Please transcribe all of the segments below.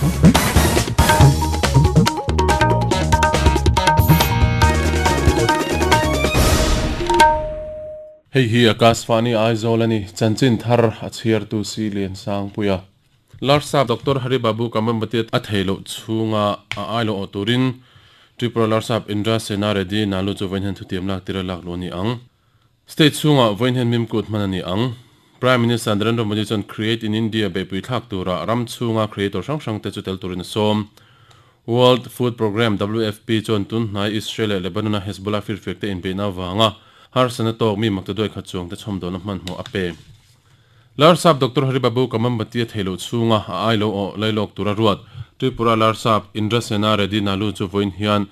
Hei hi Akashvani Aizawl a ni, chanchin thar a chhiartu si Liansangpuia. Larsap Doctor Hari Babu Kambhampati a thei loh chhunga a ai lo awh turin Tripura Larsap Indra Sena Reddy Nalu chu vawiin hian thutiam lak tira lak luh a ni ang. State chhungah vawiin hian mimkut hman a ni ang. Prime Minister Narendra Modi chuan Create in India beihpui thlak tura ram chhunga creator hrang hrangte chu tel turin a sawm. World Food Programme, WFP, chuan tun hnai Israel leh Lebanon-a Hezbollah firfiakte inbeihna avanga harsatna tawk mi maktaduai khat chuangte chhawmdawlna hmanhmawh a pe. Larsap Doctor Hari Babu Kamambati a theih loh chhunga a ai lo awh lailawk tura ruat Tripura Larsap Indra Sena Reddy Nalu chu vawiin hian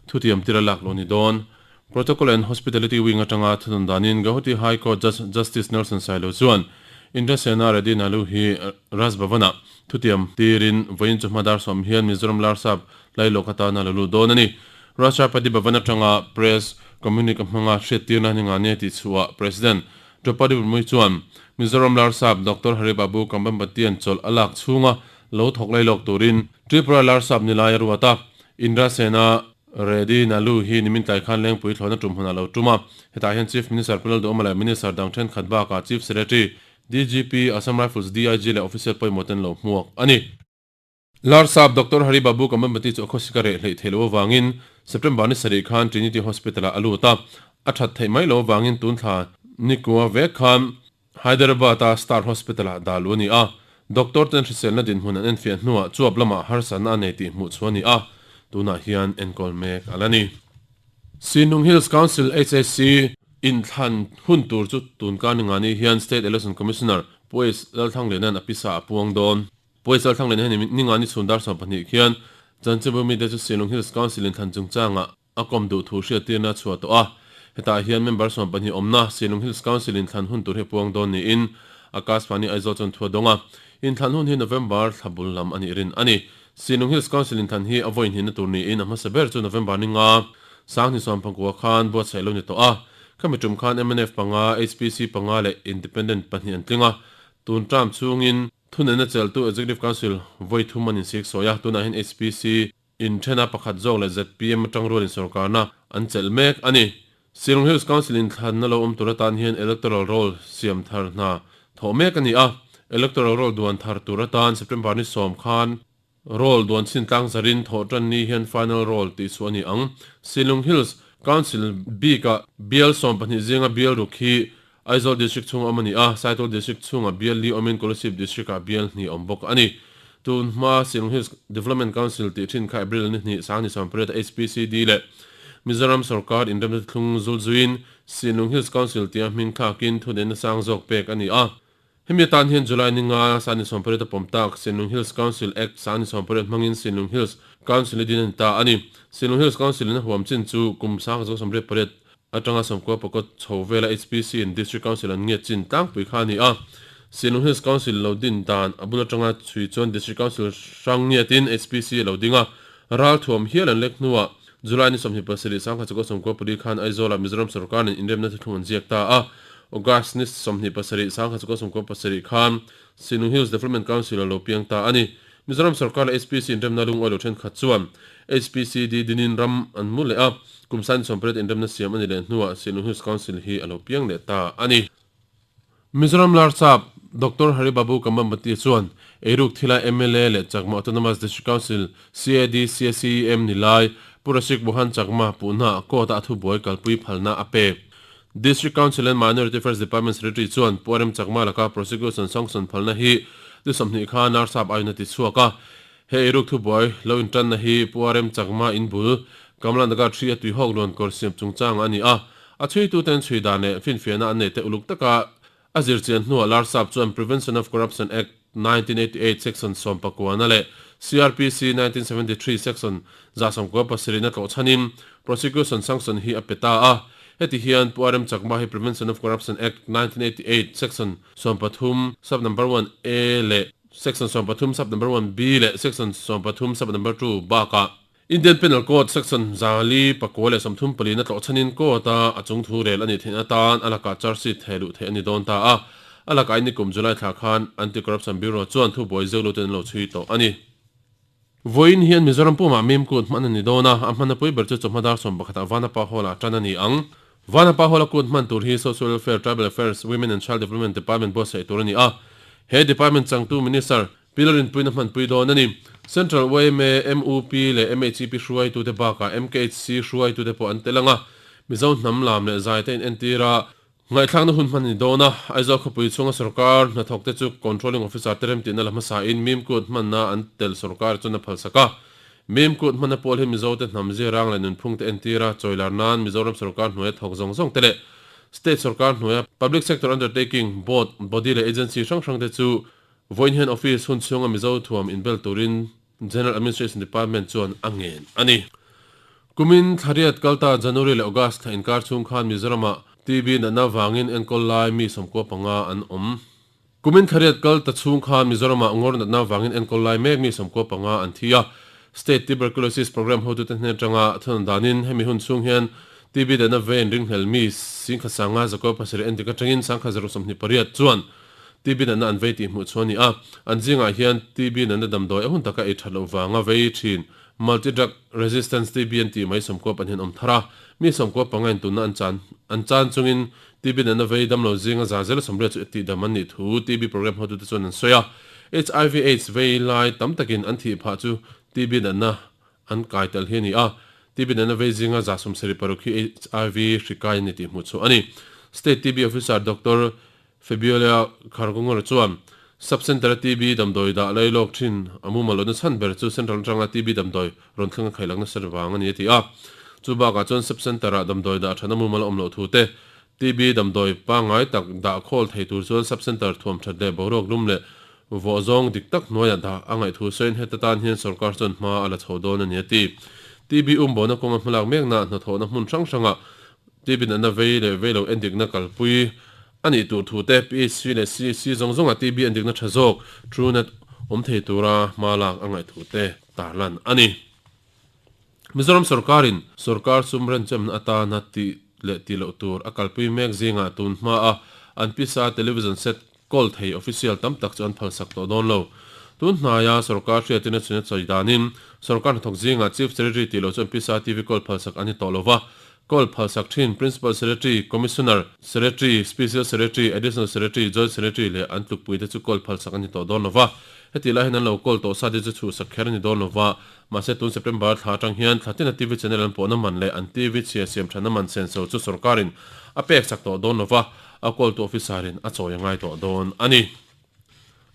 thutiam tir a lak loh a ni dawn. Protocol and Hospitality Wing atanga thunawn danin Gauhati High Court Judge Justice Nelson Sailo chuan Indra Sena Reddy Nalu hi Raj Bhavan-ah thutiam tirin vawiin chu hma dar sawm hian Mizoram Larsap lailawk atana lo lut dawn a ni. Rashtrapati Bhavan atanga Press Communique hmanga hriattirna ni ngah nia tih chhuah President Draupadi Murmu chuan Mizoram Larsap Doctor Hari Babu Kambhampatian chawlh a lak chhunga lo thawk lailawk turin Tripura Larsap ni lai a ruat a, Indra Sena Reddy Nalu hi nimin tlai khan Lengpui thlawhna tum hunah lo tum a, hetah hian Chief Minister Pu Lalduhawma leh Minister dang thenkhat bakah Chief Secretary, DGP, Assam Rifles DIG leh Official pawimawh ten lo hmuak a ni. Larsap Doctor Hari Babu Kambhampati chu a khawsik a reh hleih theih loh avangin September ni sarih khan Trinity Hospital-ah a lut a, a that theih mai loh avangin tun thla nikua vek khan Hyderabad-a Star Hospital-ah dah luh a ni a, doctor ten hriselna dinhmun an enfiah hnuah chuap lamah harsatna a nei tih hmuh chhuah a ni a, tunah hian enkawl mek a la ni. Sinung Hills Council, HAC, inthlan hun tur chu tun kar ni ngani hian State Election Commissioner Pu H. Lalthangliana'n a pisa a puang dawn. Pu H. Lalthangliana hian ni ngani chhun dar 12 khian Chanchinbu mite chu Sinung Hills Council inthlan chungchangah A kawm duh thu hriattirna a chhuah tawh a, hetah hian member 12 awmna Silung Hills Council inthlan hun tur hi puang dawn niin Akashvani Aizawl chuan thu a dawng a. Inthlan hun hi November thla bul lam a nih rin a ni. Silung Hills Council inthlan hi a vawi hnihna tur niin a hmasa ber chu November ni nga Sanghni sawmpangkua khan buatsaih lo ni tawh a. Khami tum khan mnf panga, HPC panga leh Independent pahnih an tling a. Tun term chhungin thuneihna cheltu Executive Council vawi thum an insik sawi a, tunah hian HPC, Inthena pakhat zawk leh zpm atang rualin sorkarna an chelh mek a ni. Shillong Hills Council inthlanna lo awm tur atan hian Electoral Roll siam thar hna thawh mek a ni a. Electoral Roll duan thar tur atan September ni sawm khan Roll duan chhin tlang zarin thawh tan ni hian Final Roll tih chhuah a ni ang. Shillong Hills Council bikah bial 12 zinga bial ruk hi Aizawl District chhunga awm a ni a, Saitual District chhunga bial li awmin Kolasib District-ah bial hnih a awm bawk a ni. Tun hma Shillong Hills Development Council tih thin kha April ni hnih sang ni 18 a HPCD leh Mizoram sawrkar inremna thlung zul zuiin Shillong Hills Council tia hming thlakin thuneihna sang zawk pek a ni a. Hemi atan hian July ni nga sang ni 18 a pawm tak Shillong Hills Council Act sang ni 18 hmangin Shillong Hills Council i din a ni ta a ni. Shillong Hills Council in a huam chin chu kum sang 98 Atanga sawmkua pakawt chho vela HPC in District Council an ngiat chin tlangpui kha a ni a. Sinung Hills Council lo din dan a bul atanga chhui chuan District Council hrang ngiatin HPC a lo ding a. Ralthuam hial an lek hnuah July ni 27 sangkhat 94 pali khan Aizawlah Mizoram sawrkarin inremna thuthlung an ziak ta a. August ni 27 sangkhat 97 khan Sinung Hills Development Council a lo piang ta a ni. Mizoram sawrkar leh HPC inremna lungawi lo thenkhat chuan HPCD dinin ram an mu leh a, kum sain sawmpariat inremna siam a ni leh hnuah Sinung Hills Council hi a lo piang leh ta a ni. Mizoram Larsap Doctor Hari Babu Kambhampati chuan eiruk thila mla leh Chakma Autonomous District Council, CAD, CACEM ni lai Pu Rasik Mohan Chakma puhna court-a a thubuai kalpui phalna a pe. District Council and Minority Affairs Department Secretary chuan Pu RM Chakma laka prosecution sanction phalna hi ni 20 kha Narsap aiin a ti chhuak a. He eiruk thubuai lo intanna hi Pu RM Chakma in bul Kamla Nagar 3 a tuihawk luan kawr siam chungchang a ni a. A chhuituten chhui dan leh finfiahna an nei te uluk taka A zirchian hnuah Larsap chuan Prevention of Corruption Act, 1988 Section 19 leh CrPC 1973 Section 197 a tlawh chhanin Prosecution Sanction hi a pe ta a. Heti hian Pu RM Chakma hi Prevention of Corruption Act, 1988 Section 13 Sub Number 1 A leh Section 13 Sub Number 1 B leh Section 13 Sub Number 2 bakah Indian Penal Code Section 434 na tlawh chhanin court a a chung thu rel a nih theihna atan a lakah charge sheet theh luh theih a ni dawn ta a. A lakah in nikum July thla khan Anti-Corruption Bureau chuan thubuai zeuh lutin an lo chhui tawh a ni. Vawiin hian Mizoram pumah Mimkut hman a ni dawn a, a hmanna pui ber chu chawhma dar 11 ah Vanapa Hall-ah tan a ni ang. Vanapa Hall-a kut hman tur hi Social Welfare, Tribal Affairs, Women and Child Development Department buatsaih tur a ni a. He department changtu Minister, Pi Lalrinpuiin a hmanpui dawn a ni. Central yma, mup leh MHEP hruaitute bakah MKHC hruaitute pawh an tel ang a, Mizo hnam lam leh zai te inentir a, Ngaihthlakna hun hman a ni dawn a, Aizawl khawpui chhunga sorkar hnathawkte chu Controlling Officer te remtihna la hmasain Mimkut hmanna an tel sorkar chuan a phalsak a. Mimkut hmanna pawl hi Mizote hnam ziarang leh nunphungte entir a, chawilar nan Mizoram sorkar hnuaia thawk zawng zawng te leh State sorkar hnuaia Public Sector Undertaking, Board, Body leh Agency hrang hrangte chu vawiin hian Office hun chhunga Mizo thuam inbel turin General Administration Department chuan a ngen a ni. Kumin thlariat kalta January leh August thla inkar chhung khan Mizoramah TB natna vangin enkawl lai mi 95 an awm. Kumin thlariat kalta chhung khan Mizoramah ngawr natna vangin enkawl lai mek mi 95 an thi a. State Tuberculosis Programme hotute hnen atanga thunawn danin hemi hun chhung hian TB natna vein ringhlel mi 10,000 7 endik atangin 10,028 chuan TB natna an vei tih hmuh chhuah a ni a, an zingah hian TB natna damdawi a hun taka ei that loh vanga vei thin Multi Drug Resistance TB an tih mai 92 an awm thar a, mi 95 in tunna an chan an chan chungin TB natna vei damlo zinga za zel 80 chu tihdam an nih thu TB program hotute chuan an sawi a. HIV Aids vei lai tam takin an thih phah chu TB natna an kai tel hi a ni a, TB natna vei zinga 76 hi HIV hri kai a ni tih hmuh chhuah a ni. State TB Officer Doctor Febiola Kharkongor chuan Sub Centre-a TB damdawi dah lai lawk thin a mumal lohna chhan ber chu Central atanga TB damdawi rawn thleng a khaih lakna ser vang a ni a ti a. Chu bakah chuan Sub Centre-ah damdawi dah thana mumal a awm loh thu te, TB damdawi pangngai tak dah khawl thei tur chuan Sub Centre thuam that leh boruak lum leh vawh zawng dik tak hnuaiah dah a ngaih thu sawiin heta tan hian sawrkar chuan hma a la chho dawn a ni a ti. TB umbawhna kawnga hmalak mekna hnathawhna hmun hrang hrangah TB natna vei leh vei lo endikna kalpui A nih tur thu te, PHC leh CHC zawng zawnga TB an dikna tha zawk, Truenat, awm thei tura hma lak a ngaih thu te tarlan a ni. Mizoram sawrkarin sawrkar sum renchemna atana tih leh tih loh tur a kalpui mek zingah tun hmaa an pisa television set kawl thei official tam tak chu an phalsak tawh dawn lo. Tun hnaia sawrkar hriatina chhuna chawi danin sawrkar hnathawk zingah Chief Secretary tih loh chu an pisa TV kawl phalsak an ni tawh lo va, Kawl phalsak thin Principal Secretary, Commissioner, Secretary, Special Secretary, Additional Secretary, Joint Secretary leh an tlukpuite chu kawl phalsak a ni tawh dawn lo va. Hetih lai hian an lo kawl tawh sa te chu chhuhsak kher a ni dawn lo va. Mahse tun September thla atang hian thla tina TV channel an pawhna man leh an TV chhia siam thatna man senso chu sorkarin a peksak tawh dawn lo va, a kawltu officer-in a chawi a ngai tawh dawn a ni.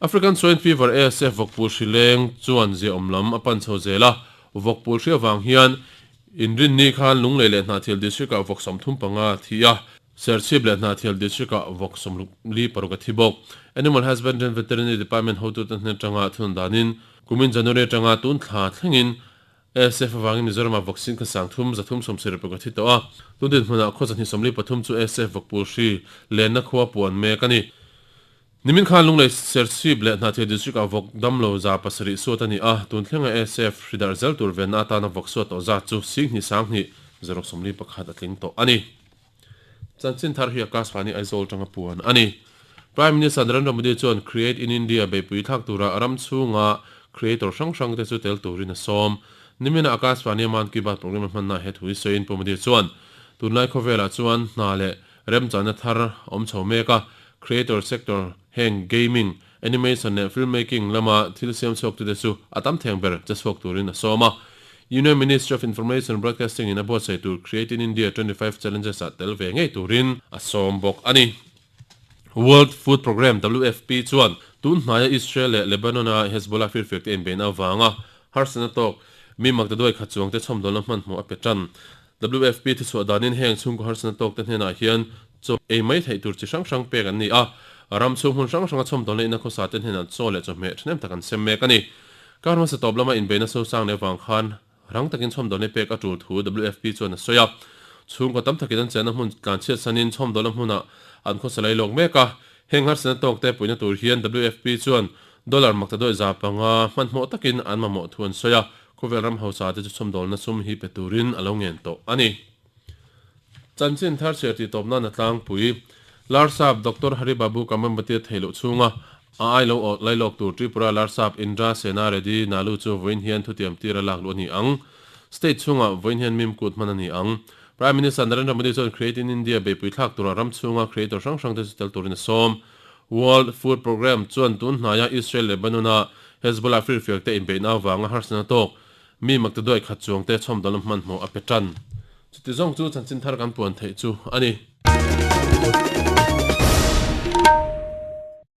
African Swine Fever, ASF, vawkpul hri leng chuan ziaawm lam a pan chho zel a, vawkpul hri avang hian Inrinni khan Lunglei leh Hnahthial District-ah vawk 35 a thi a, Serchhip leh Hnahthial District-ah vawk 44 a thi bawk. Animal Husbandry and Veterinary Department hotute hnen atanga thunun danin kumin January atanga tun thla thlengin ASF avangin Mizoramah vawk 33 376 a thi tawh a, tun dinhmunah khaw 243 chu ASF vawkpul hri lenna khua puan mek a ni. Nimin khan Lunglei Serchhip leh Hnahthial District-ah vawk damlo 700 suat a ni a, tun thlenga ASF hri darh zel tur venna atana vawk suat tawh zat chu 2,2 641 a tling tawh a ni. Chanchin thar hi Akashvani Aizawl tanga puan a ni. Prime Minister Narendra Modi chuan Create in India beihpui thlak tura ram chhunga creator hrang hrangte chu tel turin a sawm. Nimina Akashvani-a Mann Ki Baat programme a hmannaah he thu hi sawiin Pu Modi chuan tunlai khawvelah chuan hna leh Remchana thar awm chho mek a, creator sector heng gaming, animation leh filmmaking lama thil siam chhuaktute chu a tam theng ber che chhuak turin a sawm a. Union Ministry of Information and Broadcasting in a buatsaih tur Create in India 25 Challenges ah tel ve ngei turin a sawm bawk a ni. World Food Programme, WFP, chuan tun hnaia Israel leh Lebanon-a Hezbollah firfiakte inbeihna avanga harsatna tawk mi maktaduai khat chuangte chhawmdawlna hmanhmawh a pe tan. WFP thuchhuah danin heng chhungkaw harsatna tawkte hnenah hian chaw ei mai theih tur chi hrang hrang pek an ni a, ram chhung hmun hrang hranga chhawmdawlna ina khawsate hnenah chaw leh chawhmeh thahnem tak an sem mek a ni. Kar hmasa tawp lama inbeihna sosang leh avang khan rang takin chhawmdawlna pek a tul thu WFP chuan a sawi a. Chhungkaw tam takin an chenna hmun tlanchhiat sanin chhawmdawlna hmunah an khawsa lei lawk mek a. Heng harsatna tawkte puihna tur hian WFP chuan dollar maktaduai 500 hmanhmawh takin an mamawh thu an sawi a. Khawvel ram hausa te chu chhawmdawlna sum hi pe turin a lo ngen tawh a ni. Chanchin thar chhiar tih tawp nan a tlangpui. Larsap Doctor Hari Babu Kamambati a theih loh chhunga A ai lo awh lailawk tur Tripura Larsap Indra Sena Reddy Nallu chu vawiin hian thutiam tira lakluh a ni ang. State chhungah vawiin hian Mim Kut hman a ni ang. Prime Minister Narendra Modi chuan Create in India beihpui thlak turah ram chhunga creator hrang hrangte chu tel turin a sawm. World Food Programme chuan tun hnaia Israel Lebanon-a Hezbollah firfiakte inbeihna avanga harsatna tawk mi maktaduai khat chuangte chhawmdawlna hmanhmawh a pe tan. Chuti zawng chu chanchin thar kan puan theih chu a ni.